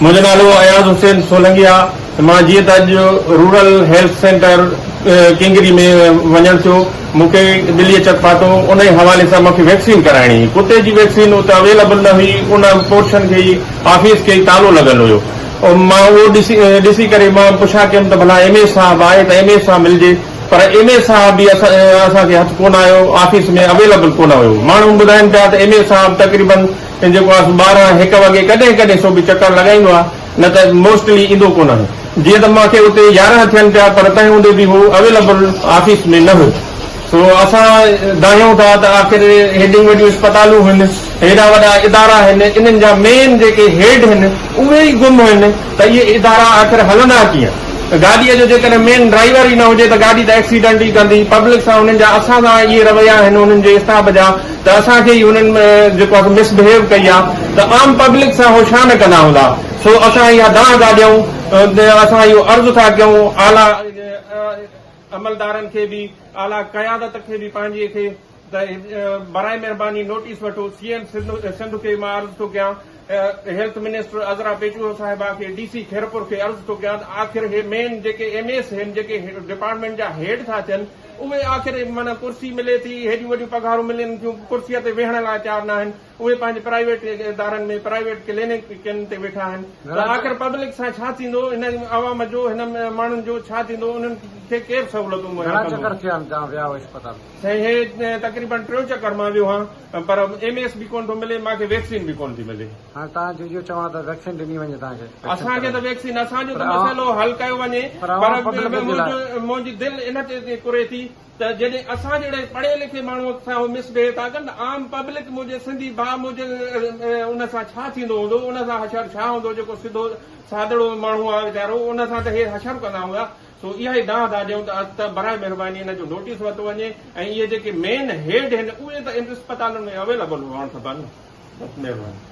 منهنجو نالو اياز حسين سولنگي آ مان جيئن ته اڄ رورل هيلٿ سينٽر ڪنگري ۾ وڃڻ ٿيو مون کي ٻليء چڪ پاتو انهي حوالي سان مون کي ويڪسين ڪرائڻي هئي ڪتي جي ويڪسين اتي اويلبل نه هئي ان پورشن کي ئي آفيس کي ئي تالو لڳل هيو مان اهو ڏسي ڏسي ڪري مان پڇا ڪيم ته ڀلا ايم اي صاحب آهي ته ايم اي سان ملجي پر ايم اي صاحب به اسان کي هٿ ڪونه آيو آفيس ۾ اويلبل ڪونه هيو ماڻهو ٻڌائين پيا ته ايم اي صاحب تقريبن جيڪو آهي سو 12 هڪ وڳي ڪڏهن ڪڏهن سو به چڪر لڳائيندو آهي نه ته موسٽلي ايندو ڪونه آهي. جيئن ته مان کي اتي 11 ٿين پيا پر تنهن هوندي به هو اويلبل آفيس ۾ نه هو. سو اسان دانهيون ٿا ته آخر هيڏيون وڏيون اسپتالون هن، هيڏا وڏا ادارا هن، انهن جا مين جيڪي هيڊ هن اهي ئي گم هن ته اهي ادارا آخر هلندا ڪيئن؟ گاڏيء جو جيڪڏهن مين ڊرائيور ئي نه هجي ته گاڏي ته ايڪسيڊنٽ ئي ڪندي. پبلڪ سان انهن جا اسان سان اهي رويا آهن انهن جي اسٽاف جا ته اسان کي ئي انهن جيڪو آهي سو مس بهيو ڪئي آهي ته عام پبلڪ سان هو ڇا نه ڪندا هوندا. سو اسان اها دانهن ٿا ڏيون اسان اهو عرض ٿا ڪيون اعليٰ عملدارن کي به اعليٰ قيادت کي به پنهنجي کي ته برائي مهرباني نوٽيس وٺو سي ايم سنڌ کي مان عرض ٿو ڪيان هيلٿ منسٽر عذرا پيچوهو صاحبه کي ڊي سي خيرپور کي عرض ٿو ڪيان ته آخر هي مين جيڪي ايم ايس هن جيڪي ڊپارٽمينٽ جا هيڊ ٿا ٿين اهي آخر معنيٰ ڪرسي ملي ٿي هيڏيون وڏيون پگهارون ملن ٿيون ڪرسي تي ويهڻ لاء تيار ناهن اهي پنهنجي پرائيويٽ ادارن ۾ پرائيويٽ ڪلينڪن تي ويٺا آهن ته آخر پبلڪ سان ڇا ٿيندو هن عوام جو هن ماڻهن جو ڇا ٿيندو انهن کي ڪير سهولتون مهيا گهڻا ڪندو. چڪر ٿيا آهن توهان ويا آهيو اسپتال؟ سائين هي تقريبن ٽيون چڪر مان ويو هان پر ايم ايس به ڪونه ٿو ملي مان کي ويڪسين به ڪونه ٿي ملي. هاڻي توهان جو اهو چوڻ آهي ته ويڪسين ڏني وڃي توهان کي ويڪسين اسان کي ته ڪرائي ويڪسين اسان جو پر ته اوهان مسئلو حل ڪيو وڃي پر پر اوهان پبلڪ جي لاء منهنجي دل ان تي ڪري ٿي ته جڏهن اسان جهڙي پڙهئي لکئي ماڻهوء سان هو مس بهيو ٿا ڪن ته عام پبلڪ منهنجي سنڌي ڀاء منهنجي ان سان ڇا ٿيندو هوندو ان سان حشر ڇا هوندو جيڪو سڌو سادڙو ماڻهو آهي ويچارو ان سان ته هي حشر ڪندا هوندا سو اها ئي دانهن ٿا ڏيون ته براء مهرباني ان جو نوٽيس ورتو وڃي ۽ اهي جيڪي مين هيڊ هن اهي ته ان اسپتالن ۾ اويلبل هئڻ کپن بس مهرباني.